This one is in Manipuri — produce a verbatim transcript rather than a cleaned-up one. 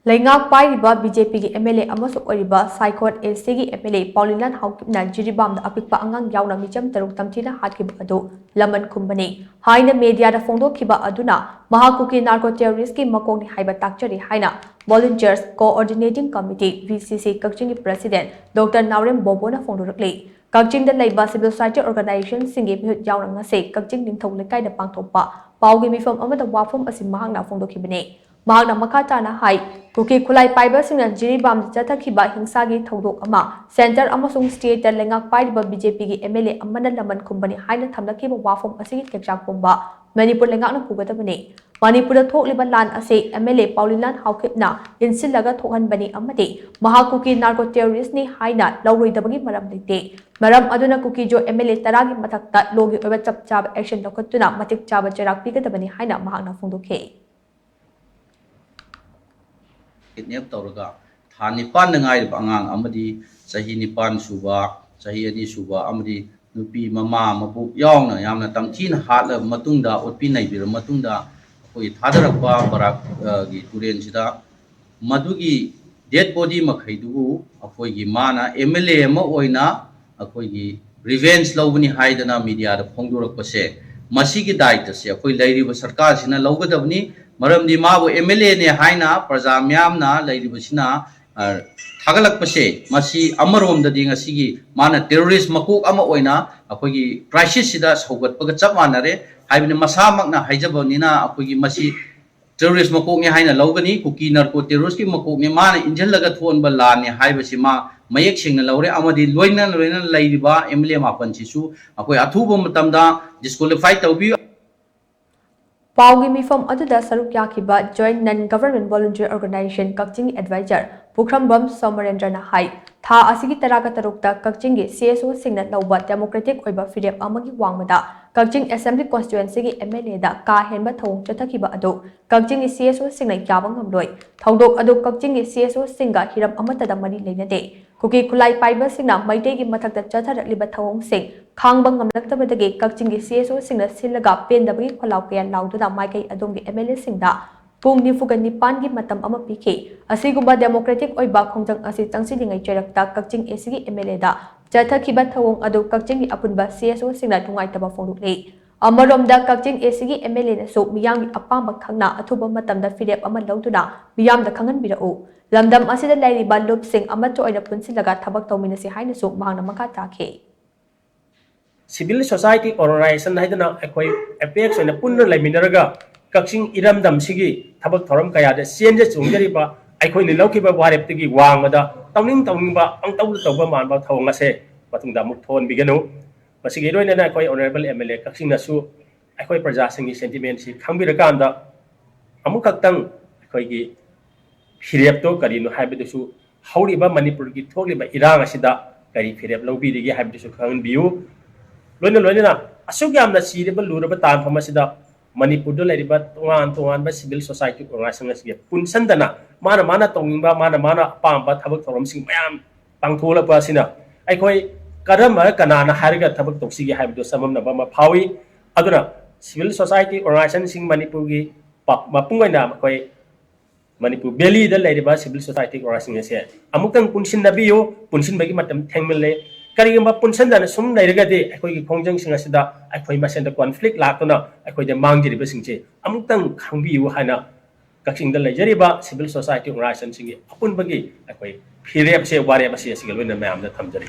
ꯂꯩꯉꯥꯛ ꯄꯥꯏꯔꯤꯕ ꯕꯤ ꯖꯦ ꯄꯤꯒꯤ ꯑꯦꯝ ꯑꯦꯜ ꯑꯦ ꯑꯃꯁꯨ ꯑꯣꯏꯔꯤꯕ ꯁꯥꯏꯈꯣꯠ ꯑꯦ ꯁꯤꯒꯤ ꯑꯦꯝ ꯑꯦꯜ ꯑꯦ ꯄꯥꯎꯂꯤꯟꯂꯥꯜ ꯍꯥꯎꯀꯤꯞꯅ ꯖꯤꯔꯤꯕꯥꯝꯗ ꯑꯄꯤꯛꯄ ꯑꯉꯥꯡ ꯌꯥꯎꯅ ꯃꯤꯆꯝ ꯇꯔꯨꯛ ꯇꯝꯊꯤꯅ ꯍꯥꯠꯈꯤꯕ ꯑꯗꯨ ꯂꯃꯟ ꯈꯨꯝꯕꯅꯤ ꯍꯥꯏꯅ ꯃꯦꯗꯤꯌꯥꯗ ꯐꯣꯡꯗꯣꯛꯈꯤꯕ ꯑꯗꯨꯅ ꯃꯍꯥꯛ ꯀꯨꯀꯤ ꯅꯥꯔꯀꯣ ꯇꯦꯔꯣꯔꯤꯁ꯭ꯠꯀꯤ ꯃꯀꯣꯛꯅꯤ ꯍꯥꯏꯕ ꯇꯥꯛꯆꯔꯤ ꯍꯥꯏꯅ Volunteers Coordinating Committee, V C C, ꯀꯛꯆꯤꯡꯒꯤ ꯄ꯭ꯔꯦꯁꯤꯗꯦꯟꯠ ꯗꯣꯛꯇꯔ ꯅꯥꯎꯔꯦꯝ ꯕꯣꯕꯣꯅ ꯐꯣꯡꯗꯣꯔꯛꯂꯤ꯫ ꯀꯛꯆꯤꯡꯗ ꯂꯩꯕ civil society organisationꯁꯤꯡꯒꯤ ꯃꯤꯍꯨꯠ ꯌꯥꯎꯅ ꯉꯁꯤ ꯀꯛꯆꯤꯡ ꯅꯤꯡꯊꯧ ꯂꯩꯀꯥꯏꯗ ꯄꯥꯡꯊꯣꯛꯄ ꯄꯥꯎꯒꯤ ꯃꯤꯐꯝ ꯑꯃꯗ ꯋꯥꯐꯝ ꯑꯁꯤ ꯃꯍꯥꯛꯅ ꯐꯣꯡꯗꯣꯛꯈꯤꯕꯅꯤ꯫ ꯃꯍꯥꯛꯅ ꯃꯈꯥ ꯇꯥꯅ ꯍꯥꯏ, ꯀꯨꯀꯤ ꯈꯨꯠꯂꯥꯏ ꯄꯥꯏꯕꯁꯤꯡꯅ ꯖꯤꯔꯤꯕꯥꯝꯗ ꯆꯠꯊꯈꯤꯕ ꯍꯤꯡꯁꯥꯒꯤ ꯊꯧꯗꯣꯛ ꯑꯃ centre ꯑꯃꯁꯨꯡ stateꯇ ꯂꯩꯉꯥꯛ ꯄꯥꯏꯔꯤꯕ B J Pꯒꯤ M L A ꯑꯃꯅ ꯂꯃꯟ ꯈꯨꯝꯕꯅꯤ ꯍꯥꯏꯅ ꯊꯝꯂꯛꯈꯤꯕ ꯋꯥꯐꯝ ꯑꯁꯤꯒꯤ ꯀꯦꯛꯆꯥꯛ ꯄꯨꯝꯕ ꯃꯅꯤꯄꯨꯔ ꯂꯩꯉꯥꯛꯅ ꯄꯨꯒꯗꯕꯅꯤ꯫ ꯃꯅꯤꯄꯨꯔꯗ ꯊꯣꯛꯂꯤꯕ ꯂꯥꯟ ꯑꯁꯤ M L A ꯄꯥꯎꯂꯤꯟꯂꯥꯜ ꯍꯥꯎꯀꯤꯞꯅ ꯏꯟꯁꯤꯜꯂꯒ ꯊꯣꯛꯍꯟꯕꯅꯤ ꯑꯃꯗꯤ ꯃꯍꯥꯛ ꯀꯨꯀꯤ narco terroristꯅꯤ ꯍꯥꯏꯅ ꯂꯧꯔꯣꯏꯗꯕꯒꯤ ꯃꯔꯝ ꯂꯩꯇꯦ꯫ ꯃꯔꯝ ꯑꯗꯨꯅ ꯀꯨꯀꯤꯖꯣ M L A ꯇꯔꯥꯒꯤ ꯃꯊꯛꯇ lawꯒꯤ ꯑꯣꯏꯕ ꯆꯞ ꯆꯥꯕ action ꯂꯧꯈꯠꯇꯨꯅ ꯃꯇꯤꯛ ꯆꯥꯕ ꯆꯩꯔꯥꯛ ꯄꯤꯒꯗꯕꯅꯤ ꯍꯥꯏꯅ ꯃꯍꯥꯛꯅ ꯐꯣꯡꯗꯣꯛꯈꯤ꯫ Kidnap ꯇꯧꯔꯒ ꯊꯥ ꯅꯤꯄꯥꯟꯗ ꯉꯥꯏꯔꯤꯕ ꯑꯉꯥꯡ ꯑꯃꯗꯤ ꯆꯍꯤ ꯅꯤꯄꯥꯟ ꯁꯨꯕ, ꯆꯍꯤ ꯑꯅꯤ ꯁꯨꯕ ꯑꯃꯗꯤ ꯅꯨꯄꯤ ꯃꯃꯥ ꯃꯄꯨ ꯌꯥꯎꯅ ꯌꯥꯝꯅ ꯇꯝꯊꯤꯅ ꯍꯥꯠꯂꯕ ꯃꯇꯨꯡꯗ, ꯑꯣꯠꯄꯤ ꯅꯩꯕꯤꯔꯕ ꯃꯇꯨꯡꯗ ꯑꯩꯈꯣꯏꯒꯤ ꯊꯥꯗꯔꯛꯄ ꯕꯔꯥꯛ, ꯑ, ꯒꯤ ꯇꯨꯔꯦꯟꯁꯤꯗ ꯃꯗꯨꯒꯤ dead body ꯃꯈꯩꯗꯨꯕꯨ ꯑꯩꯈꯣꯏꯒꯤ ꯃꯥꯅ M L A ꯑꯃ ꯑꯣꯏꯅ ꯑꯩꯈꯣꯏꯒꯤ revenge ꯂꯧꯕꯅꯤ ꯍꯥꯏꯗꯅ mediaꯗ ꯐꯣꯡꯗꯣꯔꯛꯄꯁꯦ, ꯃꯁꯤꯒꯤ ꯗꯥꯏꯇꯁꯦ ꯑꯩꯈꯣꯏ ꯂꯩꯔꯤꯕ ꯁꯔꯀꯥꯔꯁꯤꯅ ꯂꯧꯒꯗꯕꯅꯤ꯫ ꯃꯔꯝꯗꯤ ꯃꯥꯕꯨ M L Aꯅꯦ ꯍꯥꯏꯅ ꯄ꯭ꯔꯖꯥ ꯃꯤꯌꯥꯝꯅ ꯂꯩꯔꯤꯕꯁꯤꯅ, ꯑ, ꯊꯥꯒꯠꯂꯛꯄꯁꯦ, ꯃꯁꯤ ꯑꯃꯔꯣꯝꯗꯗꯤ ꯉꯁꯤꯒꯤ ꯃꯥꯅ terrorist ꯃꯀꯣꯛ ꯑꯃ ꯑꯣꯏꯅ ꯑꯩꯈꯣꯏꯒꯤ crisisꯁꯤꯗ ꯁꯧꯒꯠꯄꯒ ꯆꯞ ꯃꯥꯟꯅꯔꯦ꯫ ꯍꯥꯏꯕꯗꯤ ꯃꯁꯥꯃꯛꯅ ꯍꯥꯏꯖꯕꯅꯤꯅ ꯑꯩꯈꯣꯏꯒꯤ ꯃꯁꯤ terrorist ꯃꯀꯣꯛꯅꯤ ꯍꯥꯏꯅ ꯂꯧꯒꯅꯤ꯫ ꯀꯨꯀꯤ narco terroristꯀꯤ ꯃꯀꯣꯛꯅꯤ, ꯃꯥꯅ ꯏꯟꯁꯤꯜꯂꯒ ꯊꯣꯛꯍꯟꯕ ꯂꯥꯟꯅꯤ ꯍꯥꯏꯕꯁꯤ ꯃꯥ ꯃꯌꯦꯛ ꯁꯦꯡꯅ ꯂꯧꯔꯦ꯫ ꯑꯃꯗꯤ ꯂꯣꯏꯅ ꯂꯣꯏꯅꯅ ꯂꯩꯔꯤꯕ M L A ꯃꯥꯄꯟꯁꯤꯁꯨ ꯑꯩꯈꯣꯏ ꯑꯊꯨꯕ ꯃꯇꯝꯗ disqualify ꯇꯧꯕꯤꯌꯨ꯫ ꯄꯥꯎꯒꯤ ꯃꯤꯐꯝ ꯑꯗꯨꯗ ꯁꯔꯨꯛ ꯌꯥꯈꯤꯕ Joint Non Government Volunteer Organisation ꯀꯛꯆꯤꯡꯒꯤ advisor ꯄꯨꯈ꯭ꯔꯝꯕꯝ ꯁꯣꯃꯔꯦꯟꯗ꯭ꯔꯅ ꯍꯥꯏ, ꯊꯥ ꯑꯁꯤꯒꯤ ꯇꯔꯥꯒ ꯇꯔꯨꯛꯇ ꯀꯛꯆꯤꯡꯒꯤ C S Oꯁꯤꯡꯅ ꯂꯧꯕ democratic ꯑꯣꯏꯕ ꯐꯤꯔꯦꯞ ꯑꯃꯒꯤ ꯋꯥꯡꯃꯗ ꯀꯛꯆꯤꯡ Assembly Constituencyꯒꯤ M L Aꯗ ꯀꯥ ꯍꯦꯟꯕ ꯊꯧꯑꯣꯡ ꯆꯠꯊꯈꯤꯕ ꯑꯗꯨ ꯀꯛꯆꯤꯡꯒꯤ C S Oꯁꯤꯡꯅ ꯌꯥꯕ ꯉꯝꯂꯣꯏ꯫ ꯊꯧꯗꯣꯛ ꯑꯗꯨ ꯀꯛꯆꯤꯡꯒꯤ C S Oꯁꯤꯡꯒ ꯍꯤꯔꯝ ꯑꯃꯠꯇꯗ ꯃꯔꯤ ꯂꯩꯅꯗꯦ꯫ ꯀꯨꯀꯤ ꯈꯨꯠꯂꯥꯏ ꯄꯥꯏꯕꯁꯤꯡꯅ ꯃꯩꯇꯩꯒꯤ ꯃꯊꯛꯇ ꯆꯠꯊꯔꯛꯂꯤꯕ ꯊꯧꯑꯣꯡꯁꯤꯡ ꯈꯥꯡꯕ ꯉꯝꯂꯛꯇꯕꯗꯒꯤ ꯀꯛꯆꯤꯡꯒꯤ C S Oꯁꯤꯡꯅ ꯁꯤꯜꯂꯒ ꯄꯦꯟꯗꯕꯒꯤ ꯈꯣꯜꯂꯥꯎ ꯀꯌꯥ ꯂꯥꯎꯗꯨꯅ ꯃꯥꯏꯀꯩ ꯑꯗꯣꯝꯒꯤ M L Aꯁꯤꯡꯗ ꯄꯨꯡ ꯅꯤꯐꯨꯒ ꯅꯤꯄꯥꯟꯒꯤ ꯃꯇꯝ ꯑꯃ ꯄꯤꯈꯤ꯫ ꯑꯁꯤꯒꯨꯝꯕ democratic ꯑꯣꯏꯕ ꯈꯣꯡꯖꯪ ꯑꯁꯤ ꯆꯪꯁꯤꯜꯂꯤꯉꯩ ꯆꯩꯔꯛꯇ ꯀꯛꯆꯤꯡ ACꯒꯤ MLAꯗ ꯆꯠꯊꯈꯤꯕ ꯊꯧꯑꯣꯡ ꯑꯗꯨ ꯀꯛꯆꯤꯡꯒꯤ ꯑꯄꯨꯟꯕ CSOꯁꯤꯡꯅ ꯅꯨꯡꯉꯥꯏꯇꯕ ꯐꯣꯡꯗꯣꯛꯂꯤ꯫ ꯑꯃꯔꯣꯝꯗ ꯀꯛꯆꯤꯡ ACꯒꯤ MLAꯅꯁꯨ ꯃꯤꯌꯥꯝꯒꯤ ꯑꯄꯥꯝꯕ ꯈꯪꯅ ꯑꯊꯨꯕ ꯃꯇꯝꯗ ꯐꯤꯔꯦꯞ ꯑꯃ ꯂꯧꯗꯨꯅ ꯃꯤꯌꯥꯝꯗ ꯈꯪꯍꯟꯕꯤꯔꯛꯎ꯫ ꯂꯝꯗꯝ ꯑꯁꯤꯗ ꯂꯩꯔꯤꯕ ꯂꯨꯞꯁꯤꯡ ꯑꯃꯠꯇ ꯑꯣꯏꯅ ꯄꯨꯟꯁꯤꯜꯂꯒ ꯊꯕꯛ ꯇꯧꯃꯤꯟꯅꯁꯤ ꯍꯥꯏꯅꯁꯨ ꯃꯍꯥꯛꯅ ꯃꯈꯥ ꯇꯥꯈꯤ꯫ Civil society organization ꯍꯥꯏꯗꯅ ꯑꯩꯈꯣꯏ apex ꯑꯣꯏꯅ ꯄꯨꯟꯅ ꯂꯩꯃꯤꯟꯅꯔꯒ ꯀꯛꯆꯤꯡ ꯏꯔꯝꯗꯝꯁꯤꯒꯤ ꯊꯕꯛ ꯊꯧꯔꯝ ꯀꯌꯥꯗ ꯆꯦꯟꯖ ꯆꯣꯡꯖꯔꯤꯕ ꯑꯩꯈꯣꯏꯅ ꯂꯧꯈꯤꯕ ꯋꯥꯔꯦꯞꯇꯒꯤ ꯋꯥꯡꯃꯗ ꯇꯧꯅꯤꯡ ꯇꯧꯅꯤꯡꯕ ꯄꯪꯇꯧꯗ ꯇꯧꯕ ꯃꯥꯟꯕ ꯊꯧꯑꯣꯡ ꯑꯁꯦ ꯃꯇꯨꯡꯗ ꯑꯃꯨꯛ ꯊꯣꯛꯍꯟꯕꯤꯒꯅꯨ꯫ ꯃꯁꯤꯒꯤ ꯂꯣꯏꯅꯅ ꯑꯩꯈꯣꯏ honourable MLA ꯀꯛꯆꯤꯡꯅꯁꯨ ꯑꯩꯈꯣꯏ ꯄ꯭ꯔꯖꯥꯁꯤꯡꯒꯤ sentimentꯁꯤ ꯈꯪꯕꯤꯔꯀꯥꯟꯗ ꯑꯃꯨꯛꯈꯛꯇꯪ ꯑꯩꯈꯣꯏꯒꯤ ꯐꯤꯔꯦꯞꯇꯣ ꯀꯔꯤꯅꯣ ꯍꯥꯏꯕꯗꯨꯁꯨ, ꯍꯧꯔꯤꯕ ꯃꯅꯤꯄꯨꯔꯒꯤ ꯊꯣꯛꯂꯤꯕ ꯏꯔꯥꯡ ꯑꯁꯤꯗ ꯀꯔꯤ ꯐꯤꯔꯦꯞ ꯂꯧꯕꯤꯔꯤꯒꯦ ꯍꯥꯏꯕꯗꯨꯁꯨ ꯈꯪꯍꯟꯕꯤꯌꯨ꯫ ꯂꯣꯏꯅ ꯂꯣꯏꯅꯅ ꯑꯁꯨꯛ ꯌꯥꯝꯅ ꯆꯤꯔꯕ ꯂꯨꯔꯕ ꯇꯥꯟꯐꯝ ꯑꯁꯤꯗ ꯃꯅꯤꯄꯨꯔꯗ ꯂꯩꯔꯤꯕ ꯇꯣꯉꯥꯟ ꯇꯣꯉꯥꯟꯕ civil society organization ꯑꯁꯤꯒ ꯄꯨꯟꯁꯤꯟꯗꯅ ꯃꯥꯅ ꯃꯥꯅ ꯇꯧꯅꯤꯡꯕ, ꯃꯥꯅ ꯃꯥꯅ ꯑꯄꯥꯝꯕ ꯊꯕꯛ ꯊꯧꯔꯝꯁꯤꯡ ꯃꯌꯥꯝ ꯄꯥꯡꯊꯣꯛꯂꯛꯄ ꯑꯁꯤꯅ ꯑꯩꯈꯣꯏ ꯀꯔꯝꯕ ꯀꯅꯥꯅ ꯍꯥꯏꯔꯒ ꯊꯕꯛ ꯇꯧꯁꯤꯒꯦ ꯍꯥꯏꯕꯗꯨ ꯆꯃꯝꯅꯕ ꯑꯃ ꯐꯥꯎꯏ꯫ ꯑꯗꯨꯅ civil society organizationꯁꯤꯡ ꯃꯅꯤꯄꯨꯔꯒꯤ ꯄ-, ꯃꯄꯨꯡ ꯑꯣꯏꯅ ꯑꯩꯈꯣꯏ ꯃꯅꯤꯄꯨꯔ valleyꯗ ꯂꯩꯔꯤꯕ civil society organizationꯁꯤꯡ ꯑꯁꯦ ꯑꯃꯨꯛꯇꯪ ꯄꯨꯟꯁꯤꯟꯅꯕꯤꯌꯨ꯫ ꯄꯨꯟꯁꯤꯟꯕꯒꯤ ꯃꯇꯝ ꯊꯦꯡꯃꯜꯂꯦ꯫ ꯀꯔꯤꯒꯨꯝꯕ ꯄꯨꯟꯁꯤꯟꯗꯅ ꯁꯨꯝ ꯂꯩꯔꯒꯗꯤ ꯑꯩꯈꯣꯏꯒꯤ ꯈꯣꯡꯖꯪꯁꯤꯡ ꯑꯁꯤꯗ ꯑꯩꯈꯣꯏ ꯃꯁꯦꯟꯗ conflict ꯂꯥꯛꯇꯨꯅ ꯑꯩꯈꯣꯏꯗ ꯃꯥꯡꯖꯔꯤꯕꯁꯤꯡꯁꯦ ꯑꯃꯨꯛꯇꯪ ꯈꯪꯕꯤꯌꯨ ꯍꯥꯏꯅ ꯀꯛꯆꯤꯡꯗ ꯂꯩꯖꯔꯤꯕ civil society organizationꯁꯤꯡꯒꯤ ꯑꯄꯨꯟꯕꯒꯤ ꯑꯩꯈꯣꯏ ꯐꯤꯔꯦꯞꯁꯦ, ꯋꯥꯔꯦꯞ ꯑꯁꯤ ꯑꯁꯤꯒ ꯂꯣꯏꯅꯅ ꯃꯌꯥꯝꯗ ꯊꯝꯖꯔꯤ꯫